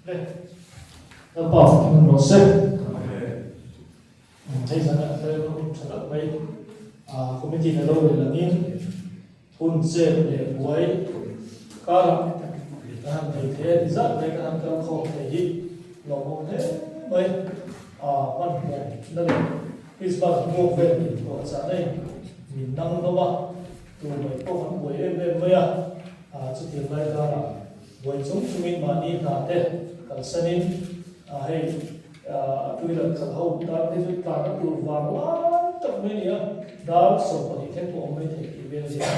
Le, Lalpa fakin awm rawh se. Hei zan ah hian hun tha tak mai committee na lo rel angin hun chet leh buai karah kan han nei thei a ti zat mai kan han kal khawm thei hi lawmawm hle mai hmanhmawh na leh Christmas hmuak vel tih pawh a chah na in min nang hlawm a, tu mai pawh kan buai em em mai a, chutiang lai karah Buai chung chungin mahni hna te kalsanin hei tuiral khalh ho tan phei chu tlan a tur vang lai tak mai a ni a, dar 12 thleng pawh awm mai thei tih vel a ni a.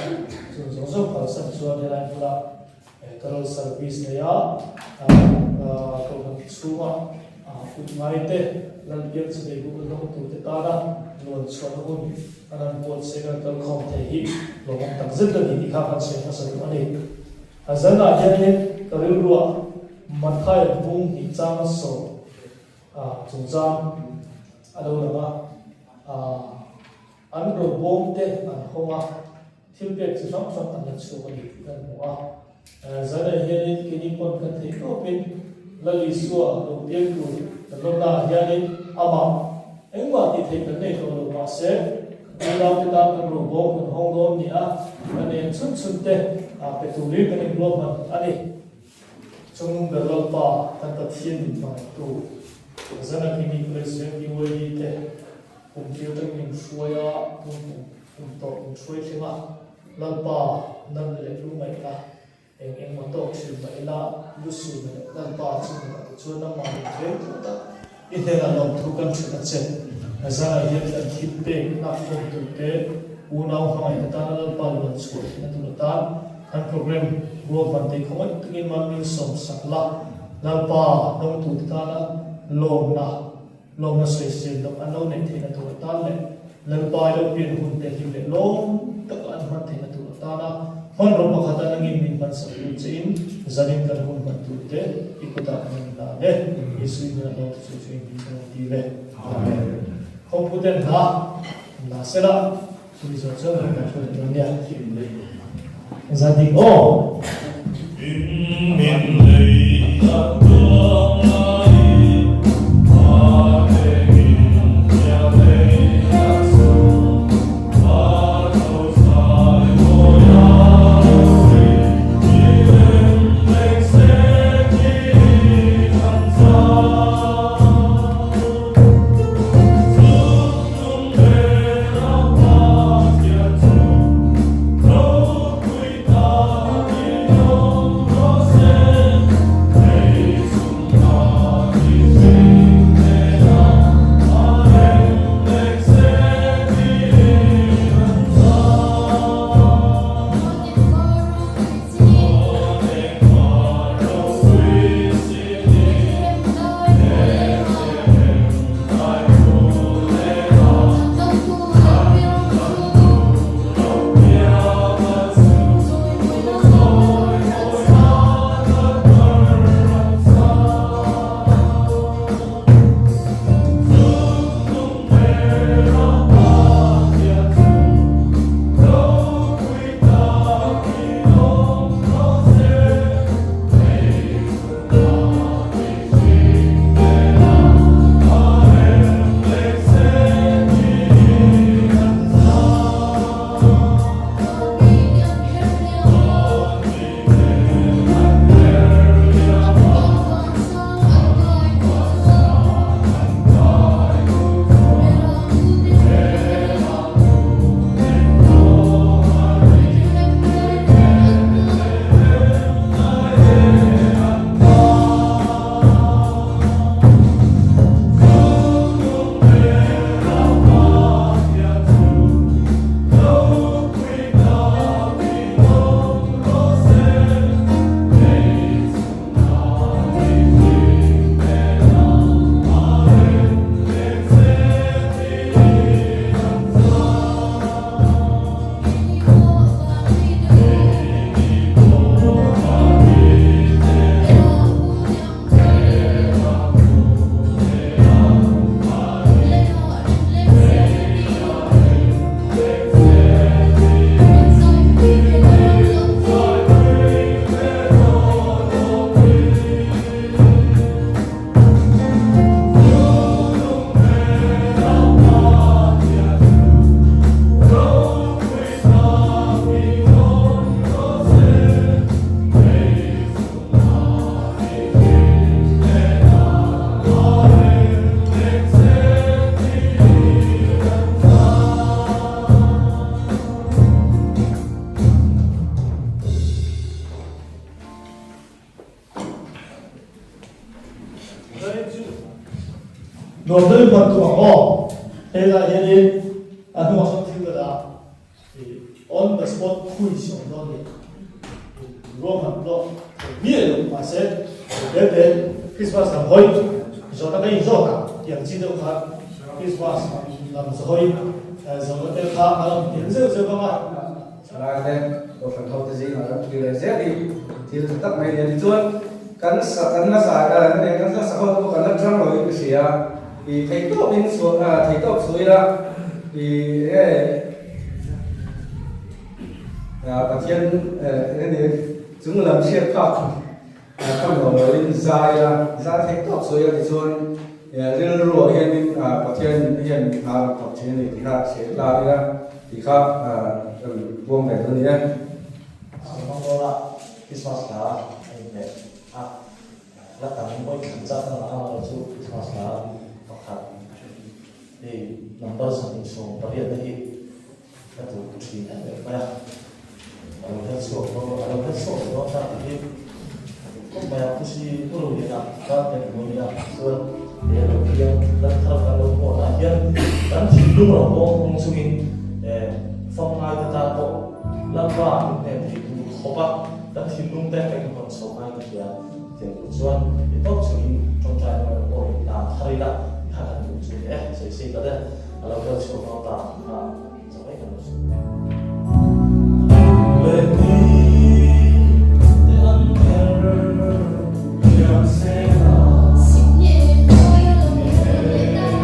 Chung zawng zawng kalsan chuan helai hmuna carol service nei a kohhran chhunga kut ngai te Lalbiak chawei buk a hlawng tur te tana luan chhuahna hun an han buatsaih kan kalkhawm thei hi lawmawm tak zet a ni tih kha kan sawi hmasa duh a ni. A zanah hianin ka rilruah Matthai bung hnih chang sawm chungchang a lo lang a, an robawm te an hawng a, thil pek chi hrang hrang an la chhuak a ni tih kan hmu a. Zanah hianin keini pawn kan theih tawpin Lal Isua lo piang tur kan lawmnaah hianin amah engmah tih theih kan nei tawh lo mahse, Unau te tan kan robawm kan hawng dawn ni a, kan en chhun chhun te pe turin kan inruahman a ni. Chungnung ber Lalpa kan Pathian min hmangaihtu Zanakimi College Veng BYD te kum tir atangin min hruai a, tun kum kum tawh min hruai thleng a, Lalpa nan leh lungngaihna Eng eng maw tawk thin mah ila, Lusun leh Lalpa chu nula te chuan nangmah min veng duh tak. I hnenah lawmthu kan hrilh a che. Zanah hian kan thil pek lakkhawm tur te, unau hmangaih atana Lalpa luan chhuah theihna tur atan kan program ruahman te khawngaih takin man min sawm sak la. Lalpa dawngtu te tana lawmna, lawmna sawisel dawk an lo neih theihna tur atan leh Lalpa i lo pian hun te hlim leh lawm taka an hman theihna tur atana hmanraw pakhata nangin min hmansak tur chein zanin kan hun hman tur te i kutah kan in hlan e. Jesu i hnenah lo ti chu chu engtin kan rawn dil e. Amen. Khawmphu ten hla la sela chumi zawh chuan kan kan hruai leh dawn nia. Zan ding aw. In min lei tak tuang lai a tengin hliam lei tak chu a tho sai mawi a ropui i rem leng se ti kan chang Chung nung ber a Pathian chu ropui. Nuam deuhin hman tum ang aw. Helaiah hianin a hnungah sawn thil ka dah i on the spot quiz awm dawn ni. Ruahman pawh thei miah lo mahse te te Christmas lam hawi zawhna ka inzawt a tiang chi deuh khan Christmas lam hawi zawhna te kha a rawn tel zeuh zeuh vang a. Thalai te Kohhran ho te zingah kan thlir leh zel hi thil tha tak mai a ni a. Tichuan kan sa kan la zai kan la sa ho te pawh kan la tang lo in ka hria. I theihtawp in theihtawp chhuah ila i enge Pathian enge ni chung lam hriat phak kha nuam lo in zai ila zai theihtawp chhuah ila tichuan rilruah hianin Pathian hian hna a rawn thawk thin a ni tih kha hriat lar ila tih kha kan puang ve dawn a ni e. Sawmhmang dawna Christmas hla a inhmeh a. Hla tam vawi khat zat a ngah erawh chu Christmas hla pakhat hei number 28 na hi ka duh thin em em mai a, a lo her chhuak dawn a lo her chhuak leh dawn ta tih hi ka duh khawp mai a, Khusi Hmuruliana tan kan hmu nia chuan he lo piang lan thar kan lo hmuh ah hian kan thinlung ro pawh hmang chungin fam ngai te tan pawh Lalpa min hnen thei tur khawp a kan thinlung te kan inhawn chho ngai ka hria. Tiang tur chuan i tawp chungin tawngtai na erawh pawh in tan thar ila i kha kan duh chu ni e, sawi sei ta de, a lo kal chhuak dawn ta tih kha za mai kan lo sawi. Leh ni te an her thiam se la. Ni e mawi ngai lo ram leh hnam.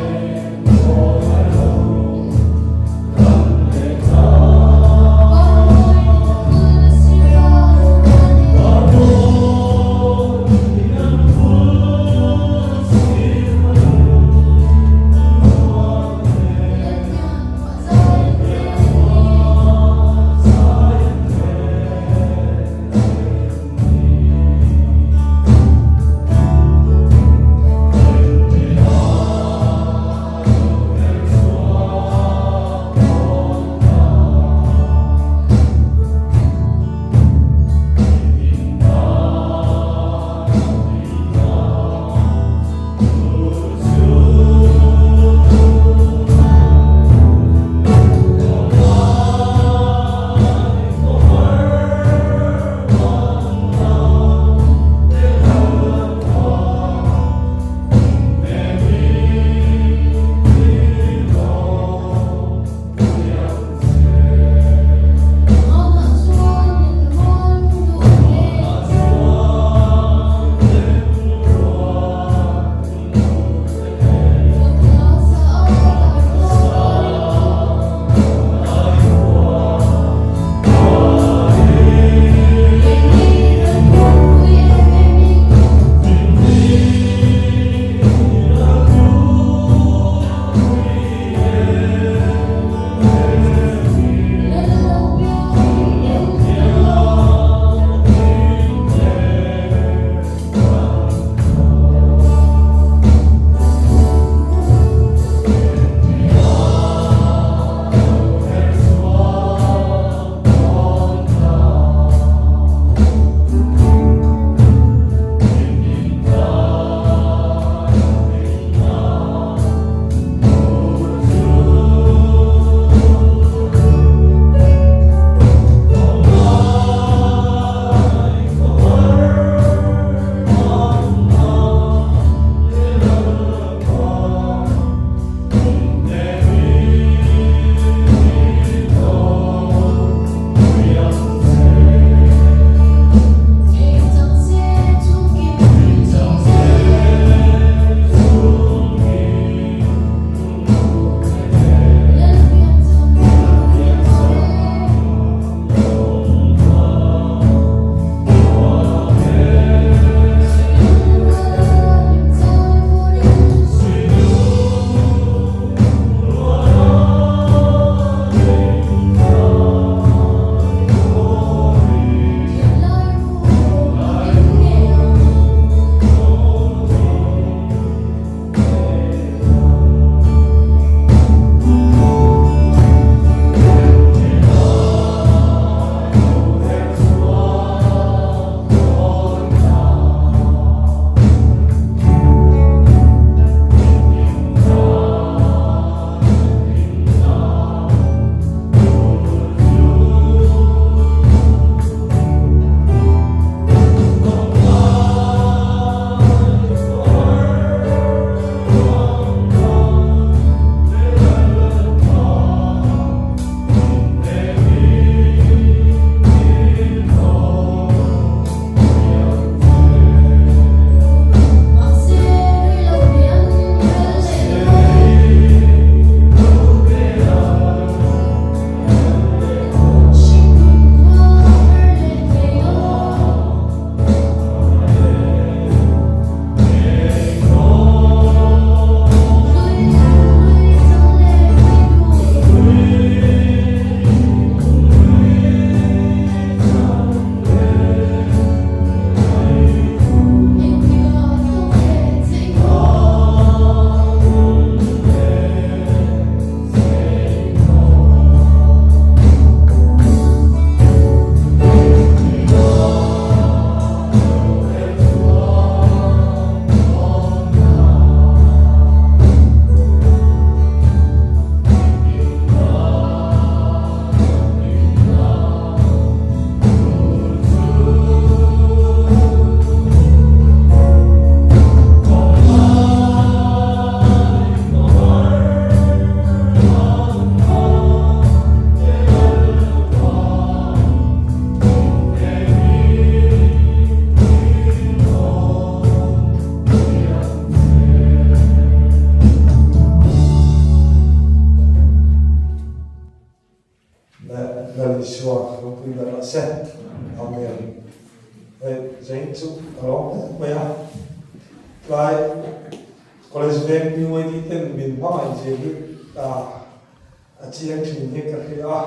Tlai College Veng BYD ten min hmangaih zia hi a chiang thin hi ka hria a.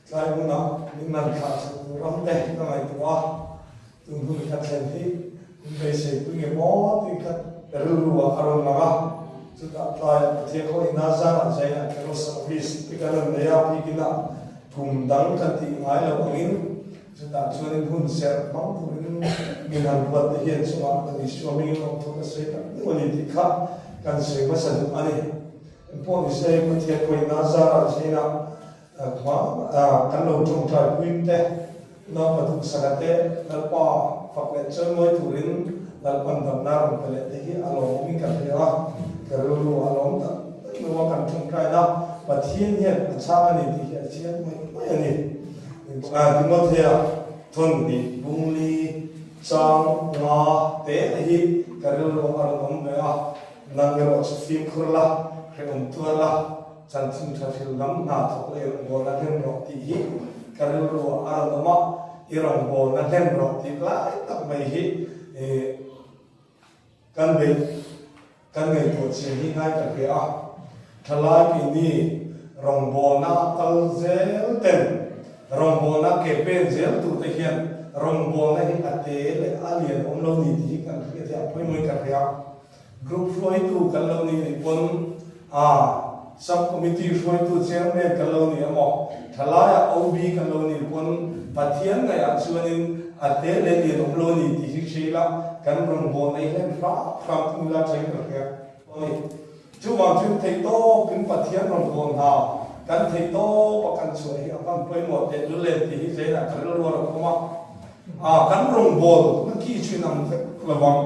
Tlai hmunah min nan thlah chak tur ram te ka ngaihtuah a, tun hun ka thlen hi min beisei pui nge maw tih kha ka rilru ah a rawn lang a. Chutah tlaiah Pathian khaw ina zanah zainah carol service te kan rawn nei a, biakinah kum dang kan tih ngai lo angin chutah chuanin hun serh hmang turin min han ruat te hian chungah kan Isua hmingin awmthu ka sawi tak deuh a ni tih kha kan sawi hmasa duh a ni. Engpawh nise Pathian khaw ina zanah zainah Kan lo tawngtai puim te, naupa duhsaka te, Lalpa fak leh chawimawi turin Lalpan damna rawn pe leh te hi a lawmawmin ka hria a, ka rilru a lawm tak tak lo a, kan tawngtaina Pathian hian a chhang a ni tih hi a chiang mai mai a ni. Timothea thawn hnih bungli chang nga te hi ka rilru a rawn awm ve a, nang erawh chu fimkhur la, hrehawm tuar la, Chanchin tha hril lam hna thawk leh i rawngbawlna hlen rawh tih hi ka rilru ah a rawn awm a, i rawngbawlna hlen rawh tih lai tak mai hi kan beih kan ngaihtuah chian hi ngai ka hria a. Thalai keini rawngbawlna a kal zel ten rawngbawlna ke pen zel tur te hian rawngbawlna hi a te leh a lian awm lo ni tih hi kan hriat hi a pawimawh in ka hria. Group hruaitu kan lo nih nih pawn a Sub Committee hruaitu Chairman kan lo ni emaw, thalaiah OB kan lo nih pawn Pathian ngaihah chuanin a te leh lian awm lo ni tih hi hria ila kan rawngbâwl nei hlen hram hram thung ila thain ka hria a ni. Chuvang chuan theihtawpin Pathian rawngbâwl hna kan theihtawpa kan chhuah hi a hman pawimawh tehlul em tih hi zainah ka rilru a rawn awm a. A kan rawngbâwl na khi chu inang vek lovang.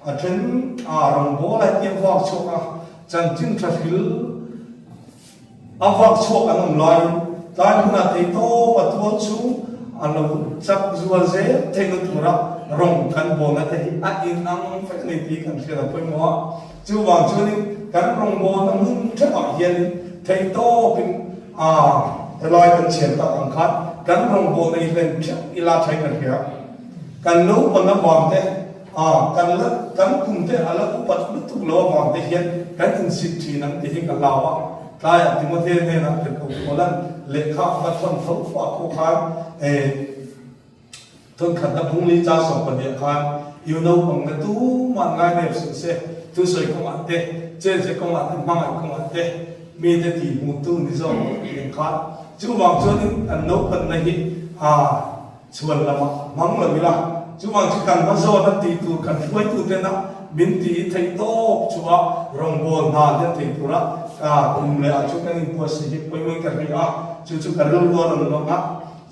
A then a rawngbâwl a hetiang vak chhuak a, chanchin tha hril a vak chhuak an awm laiin tlai hmunah theihtawp a tual chu a lo chak zual zel theihna tura rawng kan bawlna te hi a inang vek a ni tih kan hriat a pawimawh a. Chuvang chuanin kan rawngbawlna hmun theuhah hianin theihtawpin a helai kan chhiar tak ang khan kan rawngbawlna hi hlen theuh ila thain ka hria. Kan naupan avang te, a kan la kan kum te a la upat lutuk lo avang te hian kan insit thin ang tih hi ka hlau a. Tlaiah Timothea hnenah Tirhkoh Paula'n lehkha a va thawn tho fah pawh khan eh thawnkhatna phungli cha 12 ah khan i naupang na tuman ngai nep suh se, thusawi kawngah te, chenze kawngah te, hmangaih kawngah te, mite tihhmuhtu ni zawk ang tih ang khan. Chuvang chuanin kan naupanna hi a. Chhuan lamah hmang lo ila, chuvang chu kan hma zawna tih tur kan hruaitutena min tih theih tawp chu a rawngbâwl hna hlen thei tura ka kum leh ah chu kan inbuatsaih hi pawimawhin ka hria a, chu chu ka rilru a rawn lawng a,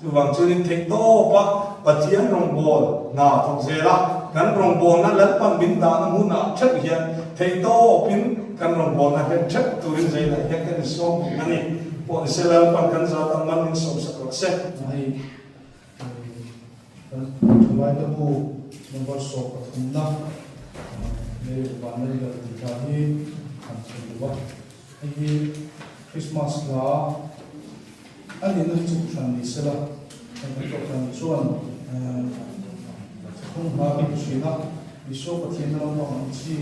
chuvang chuanin theih tawpa Pathian rawngbâwl hna thawk zel a, kan rawngbâwlna Lalpan min dahna hmunah theuh hian theih tawpin kan rawngbâwlna hlen theuh turin zeinah hian kan insawm bawk a ni. Pawh nise Lalpan kan zat ang man min sawmsak rawh se. Kan thalaite bu number 13na lei leh van lal ber tih hla hi han chhun duh a. Hei hi Christmas hla a nihna hi chu hran ni sela, kan kohhran chuan thuthlung hla kan ti thin a, Isua Pathianna lampang ang chi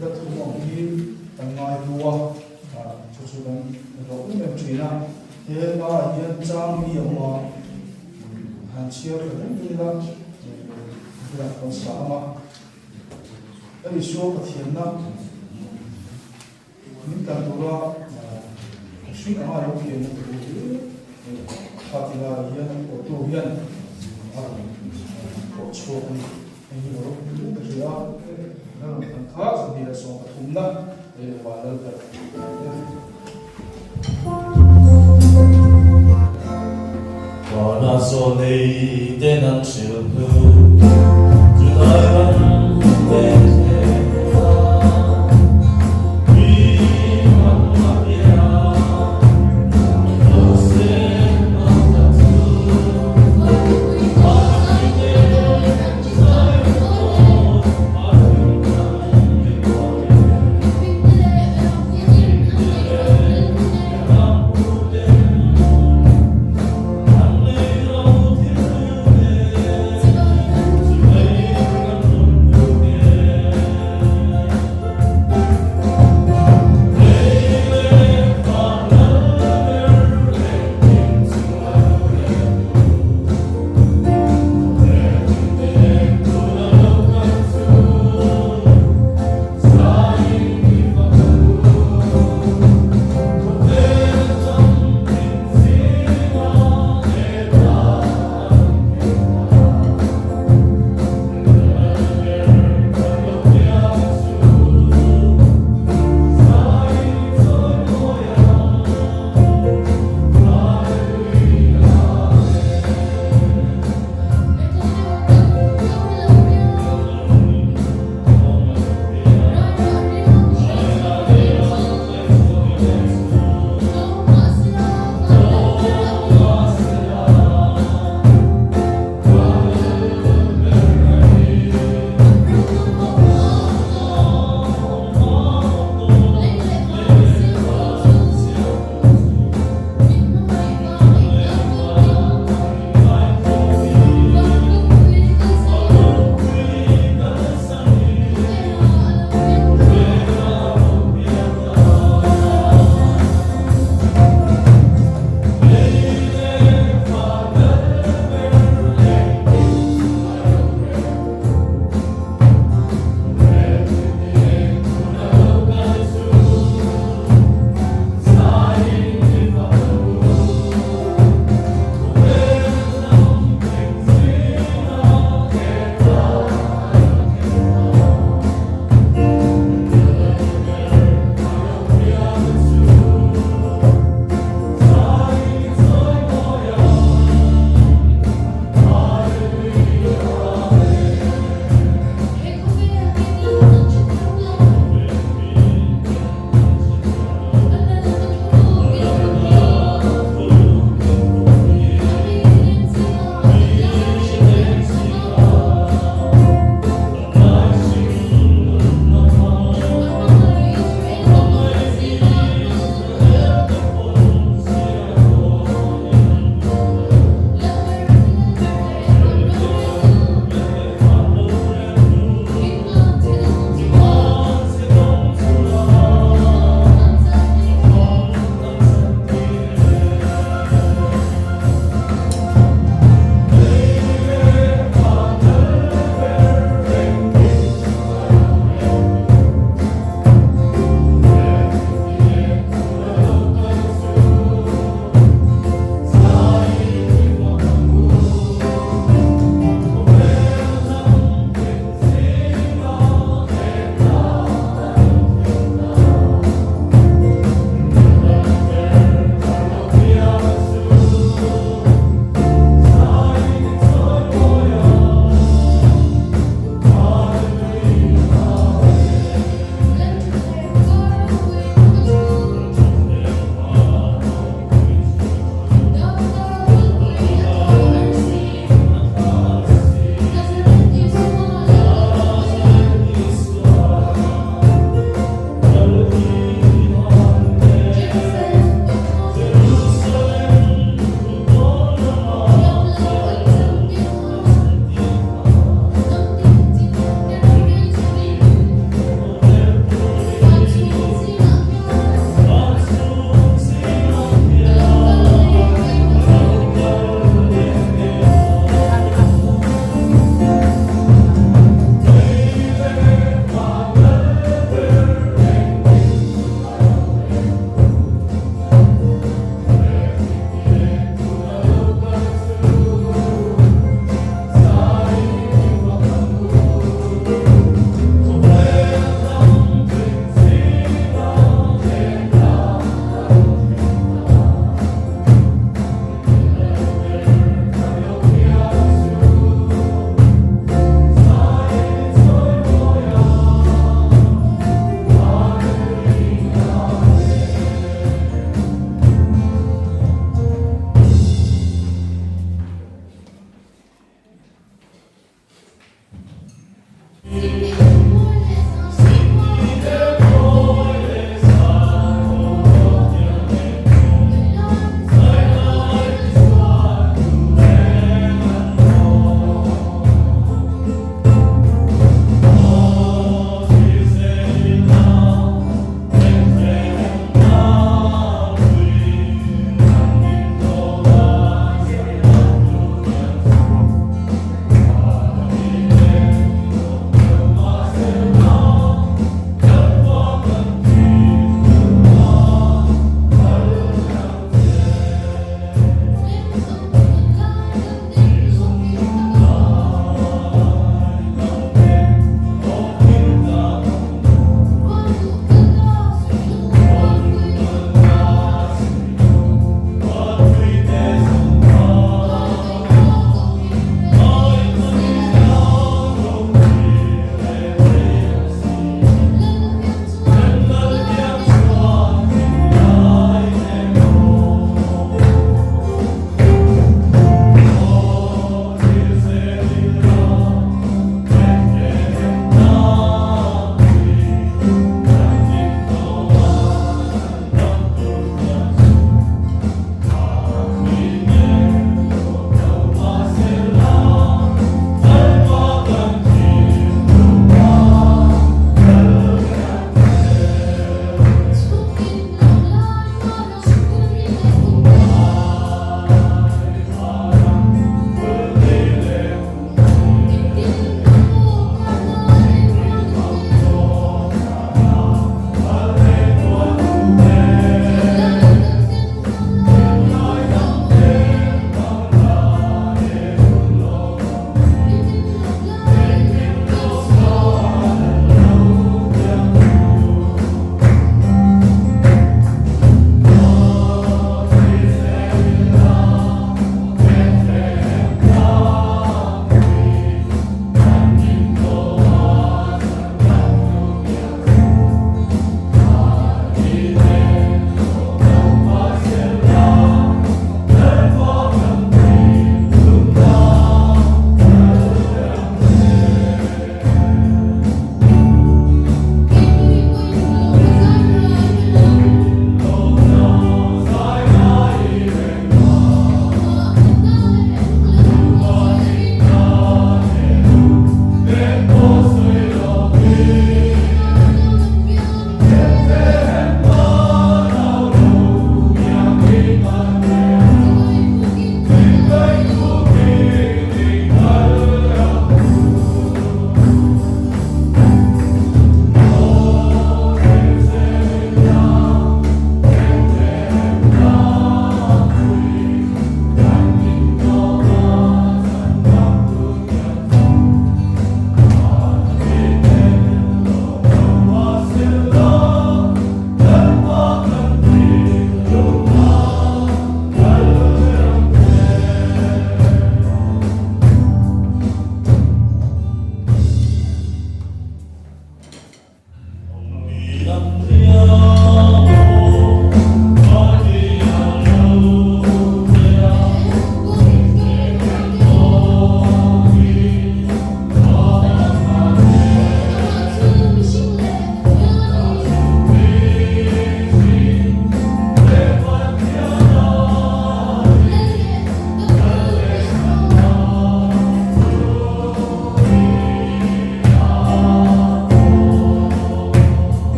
hla thum ang hi kan ngai hlu a. Chu chu kan rawh em em thin a, he hmaah hian chang mi a awm a, han chhiar ta reng ila bulah kan sa ang a, Kan Isua Pathianna min tan tura mihring anga lo pianna tur hi kha ti laiah hian a phuahtu hian a rawn pawh chhuak a ni. Hei hi ropui hle ka hria a, a rawn than kha 2013na. Vana zaw nei ten an hrilh hnu Judai ram Bethlehem-ah Mi ram a bia Joseph a tla chu Mahni te zai pawh a hrilh kan ni pawh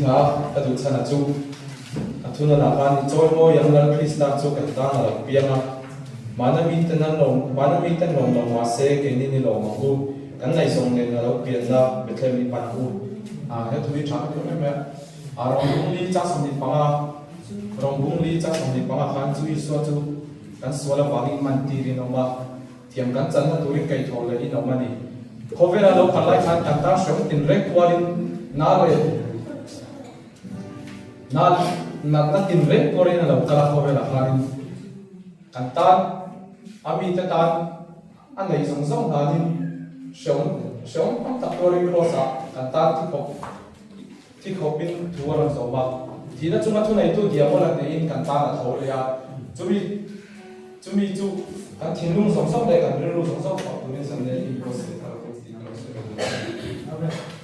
hla ka duh chhan a chu a thunanah khan i chawi mawi ang Lal Krista chu kan tan a lo piang a, mahna miten an lawm mahna miten lawm lo mahse keini ni lawm ang u, kan ngaihzawng nen a lo pianna Bethlehem i pan u. A he thu hi tha ka ti em em mai a, a rawngbung li chang 25 rawngbung li chang 25 khan chu Isua chu kan sual avangin man tirin a awm a. Thiam kan channa turin kaihthawh leh in awm a ni. Khawvela lo kal lai khan kan tan hreawm tinreng kualin na leh na natna tinreng tuarin a lo kal a khawvelah khanin kan tan a mite tan a neih zawng zawng hnanin hreawm hreawm tam tak tuarin kraws ah kan tan thikhawp thikhawpin thu a rawn zawm a. Thihna chunga thuneitu diabola hneihin kan tan a tho leh a, chumi Chumi chu kan thinlung zawng zawng leh kan rilru zawng zawng fak turin zan leh in buatsaih thar a tih ka lo sawi ve duh a ni. Amen.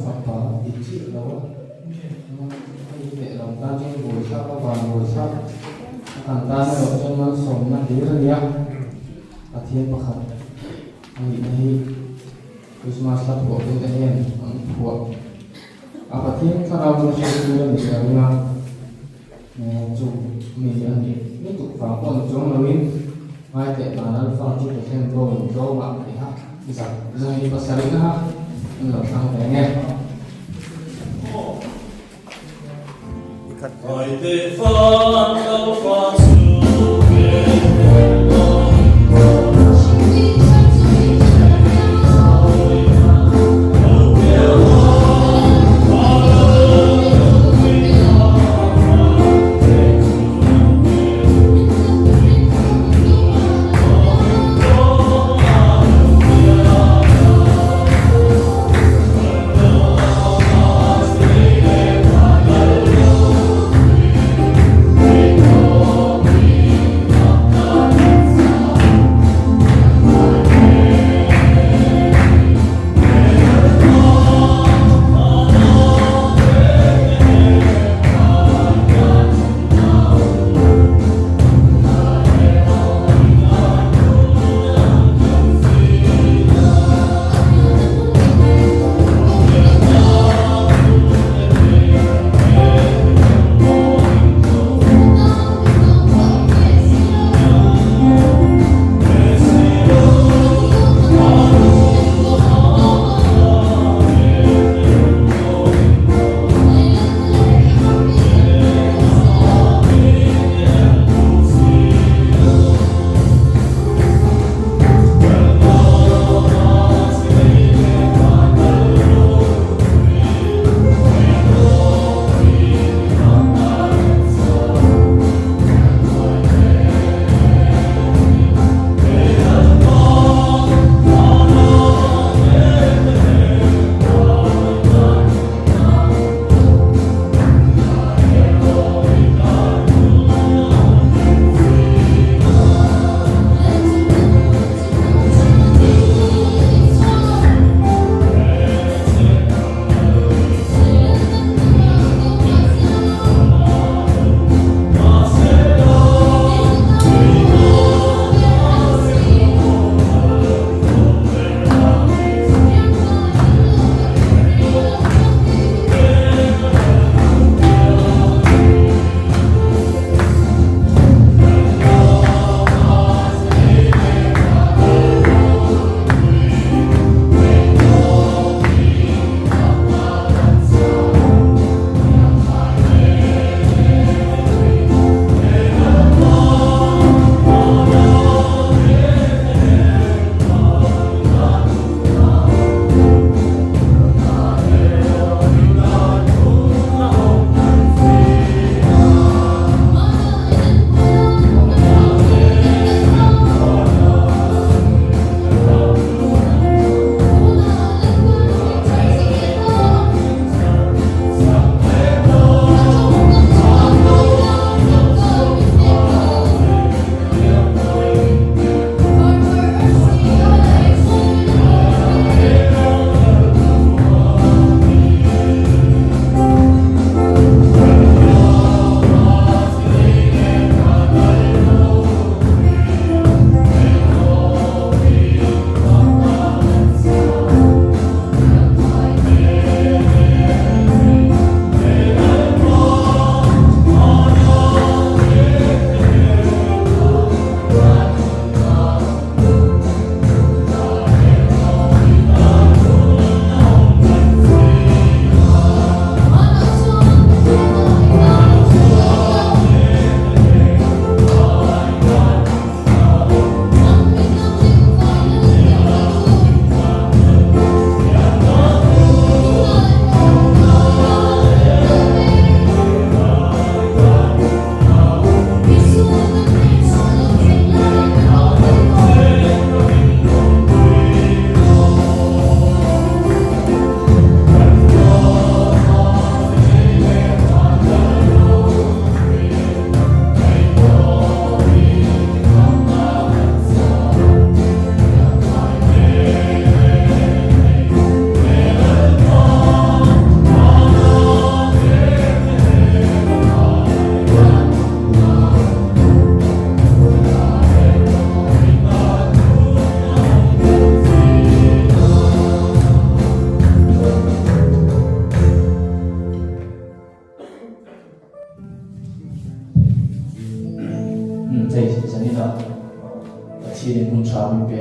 Fapa a ti chiah lo a, hei leh lam tan chuan buaithlak a van buaithlak a kan tan erawh chuan malsawmna hlir a nia, Pathian pakhat a nihna hi Krismas hla phuahtute hian an phuah a, Pathian thlarau chu hriattir a nih ka ring a, chu mi a nih lutuk vang pawh ni chuang loin ngaiteh dan alpha chu Bethlehem bawng tlawmah tih kha zak zahnih pasarihna kha an lo thlang ve nge. Ngaiteh fan alpha chu Bethlehem bawng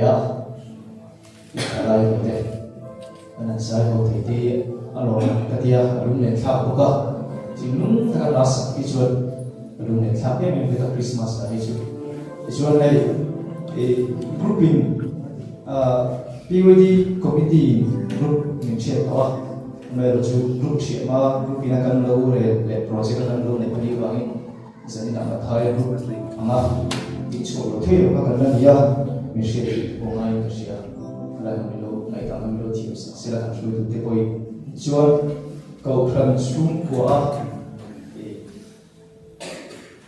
a, i thalai ho te an han zai ho thei te hi a lawm ka tia, a lunglen thlak bawk a, thinlung taka hla sak hi chuan a lunglen thlak em em vek a Christmas hla hi chu. Tichuan hei i group in PYD committee in group min hriat tawh a, amaherawh chu group hriat hma group in a kan lo rel leh project a kan lo neih anih avangin Zanin ah Mathai group anga tihchhuah lo thei lo kha kan la ni a, min hriat theih te pawh ngaiin ka hria. Helai hmun ilo ngaihdan ang ilo thiam sak sela kan hruaitu te pawhin chuan Kohhran chhungkua a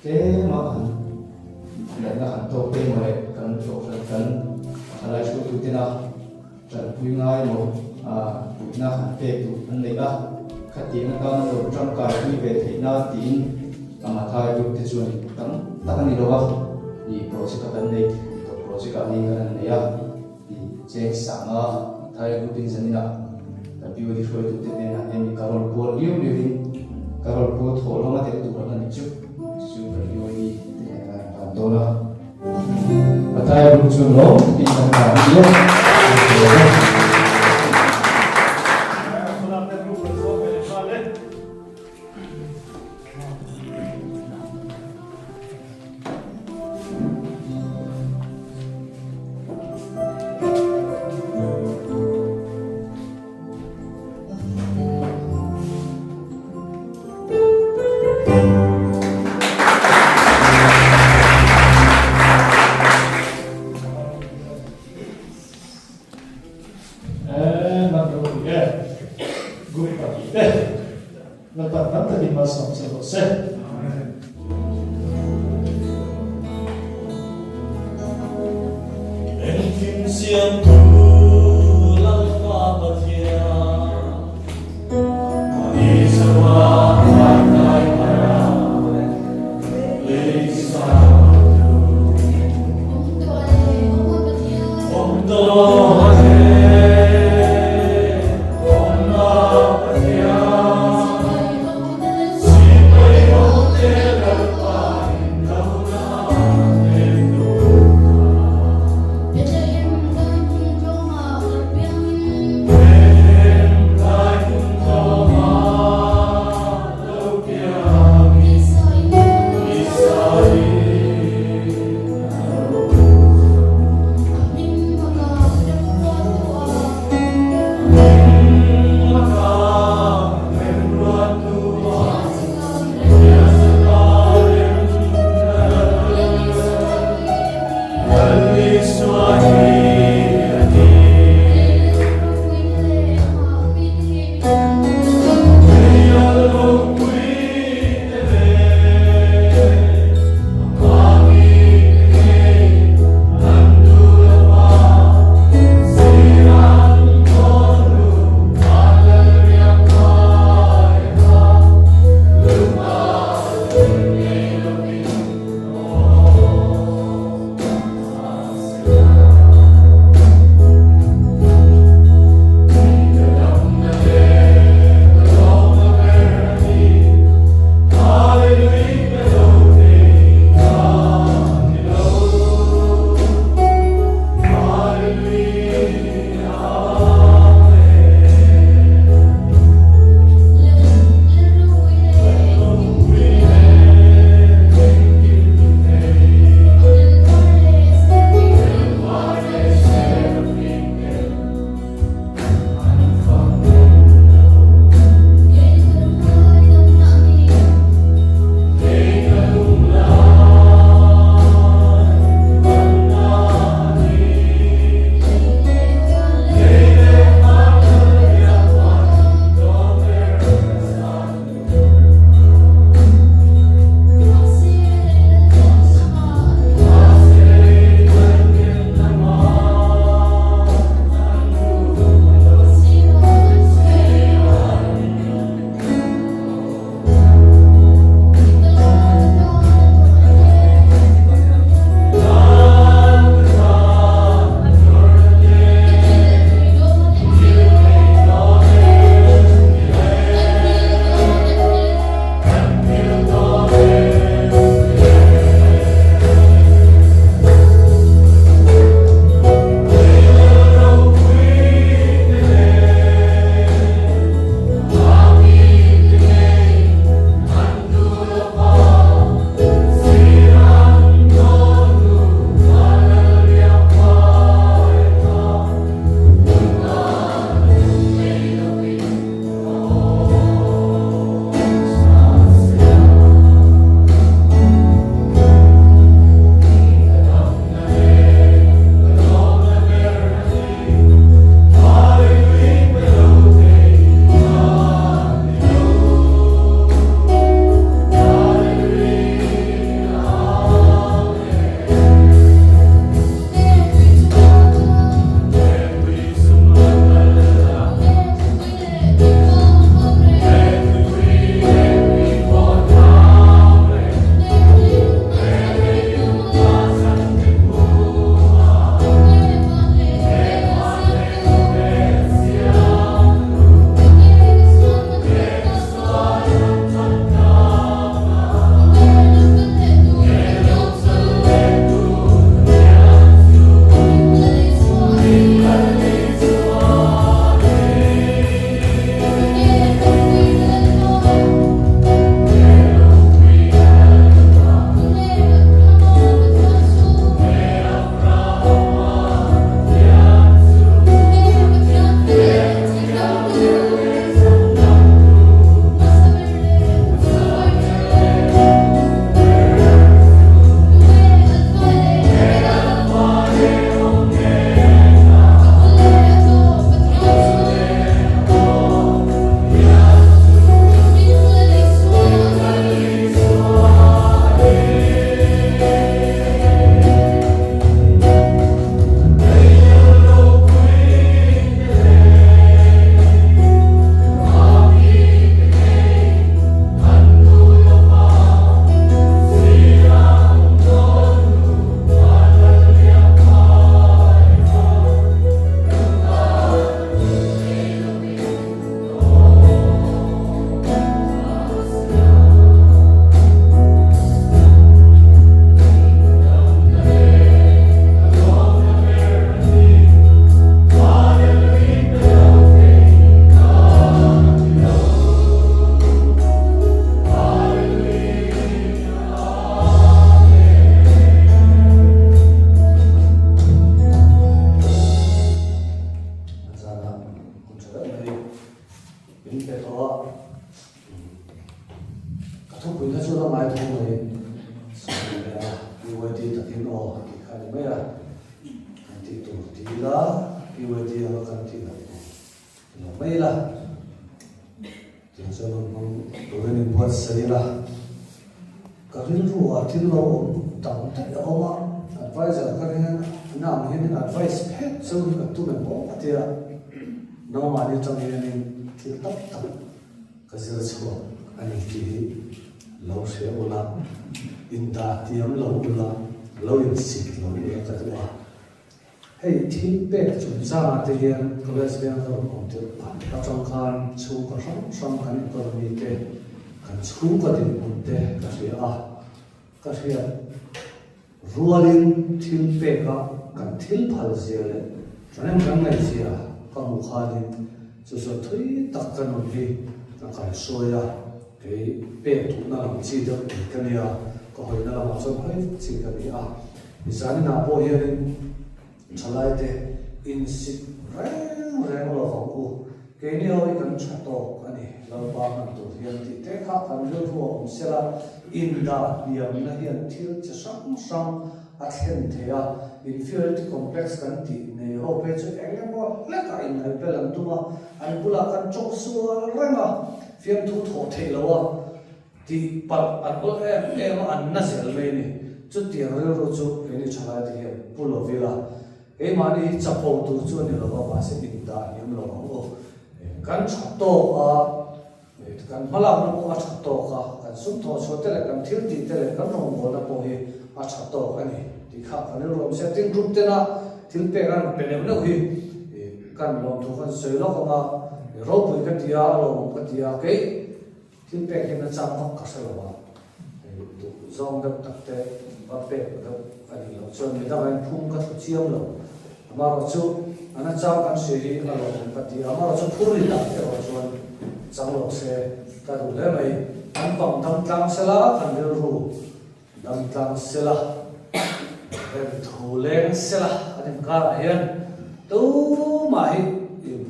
tlem a han natna han tawk te emaw leh kan Kohhran kan thalai hruaitu tena tanpui ngai emaw puihna han pek duh an neih a, khatiang atana lo tangkai pui ve theih nan tiin a Mathai group te chuan tam tak a ni lo a, i project a kan nei tawh project ah hi kan han nei a, i cheng sanga Mathai group in zaninah kan POD hruaitute hnenah hian i carol pual liau liauin carol pual thawh lawng a telh tur ang a nih chu, chu kan POD te hnenah kan han tan dawn a. Pathian rum chuan lawm takin kan ta a ni a. Engkim siamtu Lalpa Pathian. tawh a, ka thupui kha chu la ngai tho mai, sawi leh a, PYD takin aw tih kha a ni mai a, kan tih tur ti ila, PYD anga kan tih loh tur ti lo mai ila, tiang chuan rawn hmang turin inbuatsaih ila, ka rilru ah thil lo awm tam daih a awm a, adviser ka ring a, na ang hianin advice phet chu hi ka tum em aw ka ti a, nangmahni atang hianin thil tak tak ka zir chhuak a ni tih hi lo hria ula, indah tiam lo ula, lo insit lo ula ka duh a. Hei thil pek chungchangah te hian College veng ka rawn awm tirh phat atang khan chhungkaw hrang hrang kan economy te, kan chhungkaw dinhmun te ka hria a, ka hriat rualin thil peka kan thil phal zia leh ṭhahnem kan ngaih zia ka hmuh khanin chu chuan thui tak ka nun hi ka kaihruai a, kei pek duhna lam chi deuh nei ka nia, ka hawina lamah chuan hawi vak chi ka ni a. Zaninah pawh hianin thalaite insik reng reng lo vang u, keini ho hi kan tha tawk a ni, Lalpa hman tur hian tih te kha kan rilru a awm sela, indah hniamna hian thil chi hrang hrang a thlen thei a, inferiority complex kan tih nei ho phei chu eng emaw hlekah inngaihbel an tum a, an bulah kan tawng sual reng a, fiamthu thawh theih lo a. Tih palh an awl em em a, an na zel mai a ni. Chutiang rilru chu keini thalaite hian pu lo ila, keimahni hi chapo tur chu a ni lo va, mahse indah hniam lo ang aw. Kan tha tawk a, kan hmalakna pawh a tha tawk a, kan sum thawh chhuah te leh kan thil tih te leh kan rawngbawlna pawh hi a tha tawk a ni tih kha kan rilru awm sia. Tin, group tena thil pek an rawn pe neuh neuh hi kan lawmthu kan sawi lawk ang a, ropui ka ti a, a lawmawm ka ti a, kei Thil pek hi na chang vak ka hre lo a, hei duh zawng deuh tak te va pek deuh a nih loh chuan midang in phung ka thlu chiam lo. Amaherawh chu a na chang kan hria hi a lawmawm ka ti a, amaherawh chu phur ri tak erawh chuan chang lo se ka duh hle mai. Kan pang dam tlang sela, kan rilru dam tlang sela, rem thu leng sela kan inkarah hian tumah hi in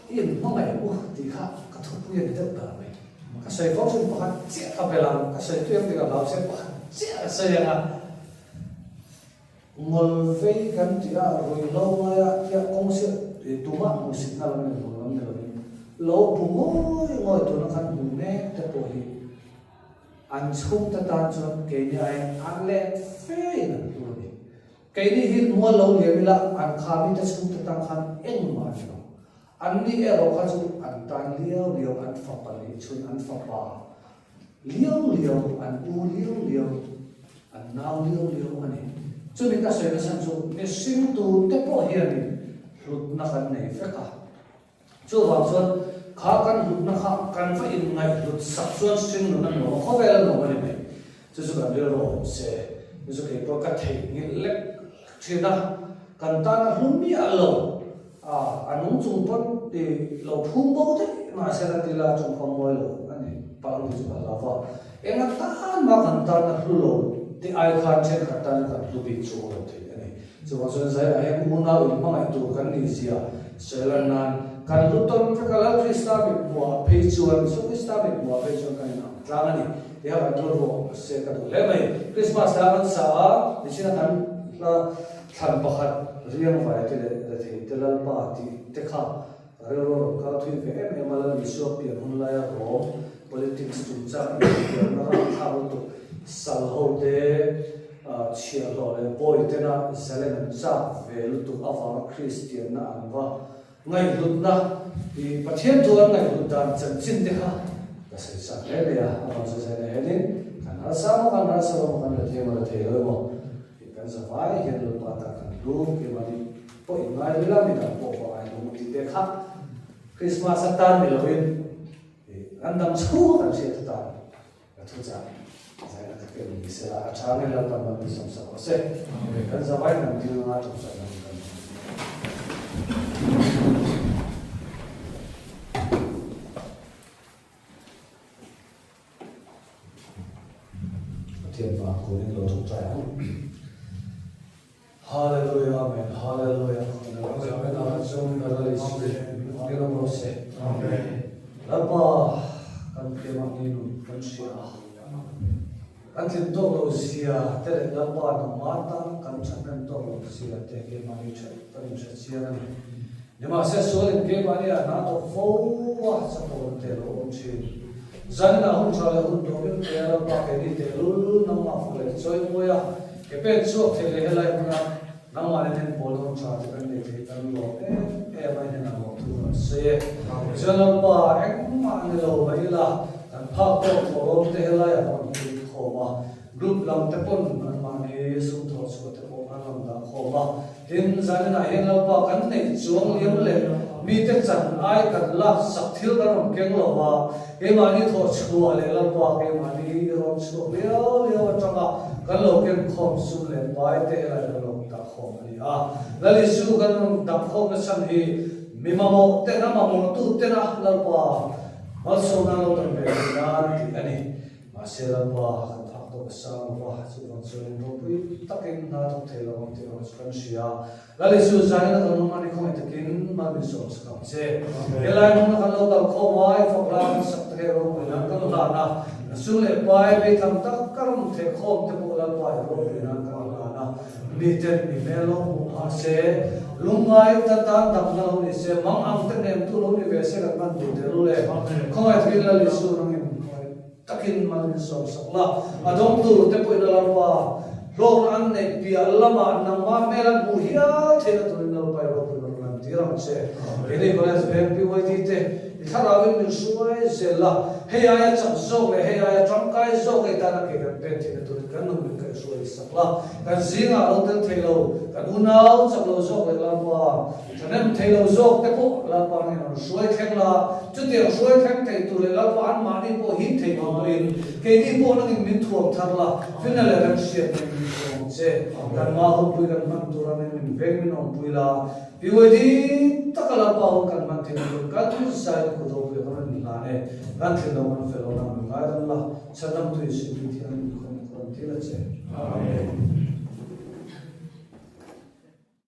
I inhmangaih u tih kha ka thupui a ni deuh ber mai. Ka sawi fo chuan pakhat chiah ka bel ang, ka sawi tui ang tih ka hlau chiah pakhat chiah ka sawi ang a. Ngawlvei kan tih a, ruihhlo ngaia tia kawng siah tumah hmuhsitna lam leh hmuh lam ni lovin lo bu ngawi ngawi tuna kan hmuh mek te pawh hi an chhungte tan chuan keini aiin an let fe in an hlu a ni. Keini hi mual lo liam ila an kha mite chhungte tan khan engmah a ni lo. Anni erawh kha chu an tan liau liau, an fapa nih chhun an fapa liau liau, an u liau liau, an nau liau liau a ni. Chumi ka sawi nachhan chu mihring tute pawh hianin hlutna kan nei vek a. Chuvang chuan kha kan hlutna kha kan va inngaihhlut sak chuan hring nun a nuam a, khawvel a nuam a ni mai. Chu chu kan rilru awm se, chu chu kei pawh ka theihnghilh lek thin a, kan tana hlu miah lo a, a nung chung pawn ti lo phum bo daih mahse la ti la tawngkam mawi lo a ni palh ang tih chu ka hlau va. Enga tan mah kan tana hlu lo te ai khan thenkhat tan kan hlu bik chu a lo thei a ni. Chuvang chuan Zaiah hian unau inhmangaih tur kan nih zia sawi lan nan kan lu tawn vek a, Lal Krista mithmuhah phei chuan, Isua Krista mithmuhah phei chuan kan inang tlang a ni tiha kan rilru se ka duh hle mai. Krismas hla kan sa a, nichina kan hla thlan pakhat Riangvai te leh Rethei te Lalpa tih te kha ka rilru a rawn kal thui ve em em a, Lal Isua pian hun laia Rom politics chungchang inhriatna rapthlak lutuk sal ho te, Chhiahhlawh leh bawi tena zalen an chak ve lutuk avanga Kristianna an va ngaihhlutna i Pathian thu an ngaihhlut dan chanchin te kha ka sawi chak hle mai a, amah chu zaina hianin kan harsa maw kan harsa lo maw kan la thei maw la thei lo emaw tih kan za vai hian Lalpa tan kan hlu keimahni pawh inngai ila midang pawh va ngaihlu tih te kha Krismas atan ni loin kan dam chhung a kan hriat atan Ka thu chah zaina ka tel ni sela a tha nge Lalpan man mi sawmsak rawh se. Kan zavai kan dil anga tawngtai nan kan Pathian hmaah kunin lo tawngtai ang. Hallelujah Amen Hallelujah. Amen. Lalpa kan keimahni nun kan hria a, kan tlin tawk lo zia te leh Lalpa nangmah tan kan thahnem tawk lo zia te keimahni that kan inhre chiang a ni. Nimahse sualin keimahni ah hna thawk fo a chakawm te lo awm thin. Zaninah hun tha leh hun nuam in pe a Lalpa keini tehlul nangmah fak leh chawi mawi a, ke pen chhuak thei leh helai hmuna Nangmah nen hian pawl hun tha te kan nei thei kan lawm em em a, i hnenah lawm thu kan sawi e. Chuan Lalpa, engmah ni lo mah ila, kan phak tawk thawhlawm te helaiah kan rawn pui khawm a, group lam te pawn anmahni sum thawh chhuah te pawh kan rawn dah khawm a. Tin, zaninah hian Lalpa kan neih chuang liam leh mite chan ai kan lak sak thil kan rawn keng lo va, Keimahni thawh chhuah leh Lalpa keimahni i rawn chhuak liau liau atanga kan lo ken khawm sum leh pai te helai kan lo dah khawm a ni a. Lal Isu kan rawn dah khawmna chhan hi mi mamawh tena mamawhtu tena Lalpa malsawmna lo dan ve theih nan tih a ni. Mahse Lalpa kan phak tawk a sang lo va, chuvang chuan in ropui takin hna thawk thei lo ang tih erawh chu kan hria. Lal Isu zanin a kan awm a ni khawngaih takin mal min sawm sak ang che. Helai hmuna kan lo kal khawm a, i fak la kan sak te ropui nan kan hlan a, na sum leh pai beitham tak ka rawn theh khawm te pawh Lalpa i ropui nan kan hlan a, miten mi hmel lo hmuh phah se, lungngai ta tan damna lo ni se, mang ang te hnemtu lo ni ve se kan hman duh tehlul e. Khawngaih takin Lal Isu nangin khawngaih takin mal min sawm sak la, a dawng tur te pawhin a Lalpa hlawkna an neih piah lamah nangmah hmel an hmuh hial theihna turin Lalpa i ropui rawn lan tir ang che. Keini College Veng PYD te i thlarauin min hruai zel la, hei aia chak zawk leh hei aia tangkai zawk ei tana ke kan pen theihna turin kan nun min kaihhruai sak la, kan zingah lo tel thei lo, kan unau chak lo zawk leh Lalpa Thahnem thei lo zawk te pawh Lalpa nen an hruai thleng la, chutiang hruai thleng thei tur leh Lalpa anmahni pawh him thei tur pawhin keini pawh nangin min thuam thar la, finna leh remhriat nen min thuam ang che. Kan mah hunpui kan hman tura nen min veng min awmpui la, PYD taka Lalpa hun kan hman theihna tur kan zai na kut ropui kan rawn inhlan e, kan thlin lo kan fel lo nang min ngaidam la, chhandamtu Isua Hming thiangin min khawm ka rawn dil a che. Amen.